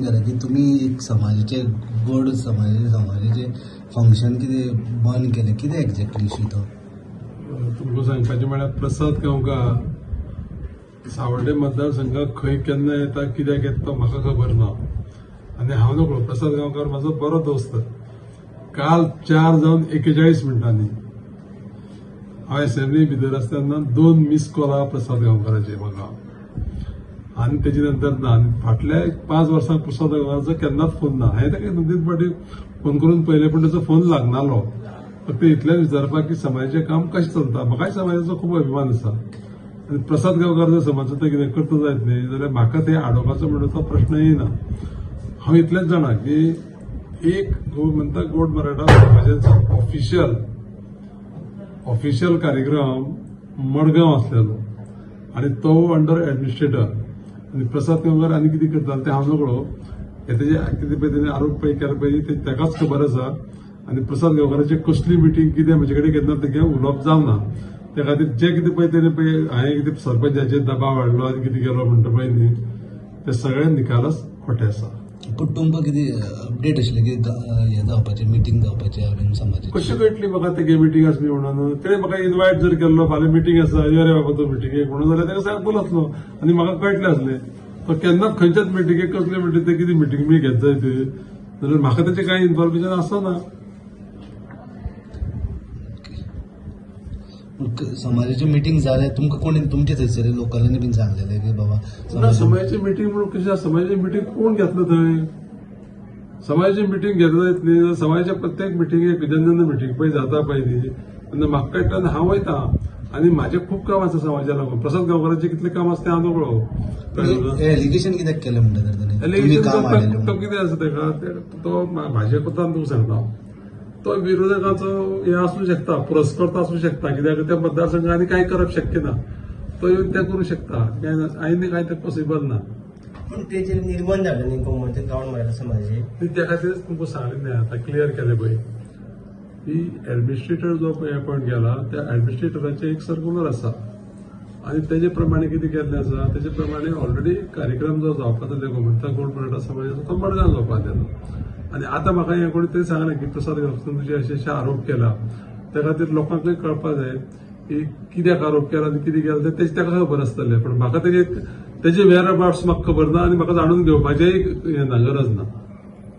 करा की तुमी एक समाजाचे गोड समाजाचे फंक्शन कितें बंद केलें, कितें एक्झॅक्टली इश्यू तो? तुमकां सांगपाचें म्हळ्यार प्रसाद गांवकार सावर्डे मतदारसंघाक खंय केन्ना येता कित्याक येता तो म्हाका खबर ना आनी हांव नकळो. प्रसाद गांवकार म्हाजो बरो दोस्त. काल 4:41 हांव एसेंब्ली भितर आसतना 2 मिस कॉला प्रसाद गांवकाराचे म्हाका आनी तेजे नंतर ना. आनी फाटल्या 5 वर्सां प्रसाद गांवकाराचो केन्नाच फोन ना. हांवें ताका 2-3 फावटी फोन करून पळयलें पूण ताचो फोन लागनालो. फक्त इतलेंच विचारपाक की समाजाचें काम कशें चलता. म्हाकाय समाजाचो खूब अभिमान आसा आनी प्रसाद गांवकार जर समाजाचो कितें करता जायत न्ही जाल्यार म्हाका ते आडोवपाचो म्हणून तो प्रश्न येना. हांव इतलेंच जाणा की एक म्हणटा गोड मराठा समाजाचो ऑफिशियल कार्यक्रम मडगांव आसलेलो आनी तो अंडर एडमिनिस्ट्रेटर आनी प्रसाद गांवकार आनी कितें करता तें हांव नकळो. हे तेजे कितें पळय तेणे आरोप पळय केला पळय ते ताकाच खबर आसा. आनी प्रसाद गांवकाराची कसली मिटींग कितें म्हजे कडेन केन्ना तें उलोवप जावना. त्या खातीर जे कितें पळय तेणे पळय हांवें कितें सरपंचाचेर दबाव हाडलो आनी कितें केलो म्हणटा पळय न्ही तें सगळें निकालच खोटें आसा. पूण तुमकां कितें अपडेट आशिल्लें की हें जावपाचें मिटींग जावपाचें बीन समाजाचें? कशें कळटली म्हाका तेगे मिटींग आसली म्हणून? तेणें म्हाका इनवायट जर केल्लो फाल्यां मिटींग आसा यो रे बाबा तूं मिटिंगेक म्हणून जाल्यार ताका सांगतलो आसलो आनी म्हाका कळटलें आसलें. तो केन्नाच खंयच्याच मिटिंगेक कसले मिटींग ते कितें मिटींग बी घेत जाय ते जाल्यार म्हाका तेचें कांय इन्फॉर्मेशन आसना. समाजाची मिटींग जालें तुमकां कोणी तुमचे थंयसर लोकलांनी बीन सांगलेलें की बाबा समाजाची मिटींग म्हणून कशें? समाजाची मिटींग कोण घेतलो थंय? समाजाची मिटींग घेतली जायत न्ही. समाजाच्या प्रत्येक मिटिंगेक जेन्ना जेन्ना मिटींग पळय जाता पळय न्ही तेन्ना म्हाका कळटा हांव वयता आनी म्हाजें खूब काम आसा समाजा लागून. प्रसाद गांवकाराचें कितलें काम आसा तें हांव नकळो. एलिगेशन कित्याक केलें म्हणटा तर? एलिगेशन तो कितें आसा ताका तो म्हाजे कोतान तुका सांगता तो विरोधकाचो हें आसूं शकता, पुरस्कर्ता आसूं शकता. कित्याक त्या मतदारसंघांनी कांय करप शक्य ना, तो येवन तें करूं शकता. आनी कांय तें पॉसिबल ना. पूण तेजेर निर्बंध हाडले न्ही गोमंतक गांवड मराठा समाजाचेर, त्या खातीरच तुमकां सांगलें न्ही आतां क्लियर केलें पळय की एडमिनिस्ट्रेटर जो पळय अपॉयंट केला त्या एडमिनिस्ट्रेटराचें एक सर्कुलर आसा आनी तेजे प्रमाणे कितें केल्लें आसा तेजे प्रमाणे ऑलरेडी कार्यक्रम जो जावपाचो आसलो गोमंतक गोड मराठा समाजाचो तो मडगांव जावपाक जालो. आनी आतां म्हाका हें कोणी तरी सांगलें की प्रसाद गांवकार तुजे अशे अशे आरोप केला. त्या खातीर लोकांकूय कळपाक जाय की कित्याक आरोप केला आनी कितें केला तें ताका खबर आसतलें. पूण म्हाका तेजे वेर अबाउट्स म्हाका खबर ना आनी म्हाका जाणून घेवपाचेय हें ना, गरज ना.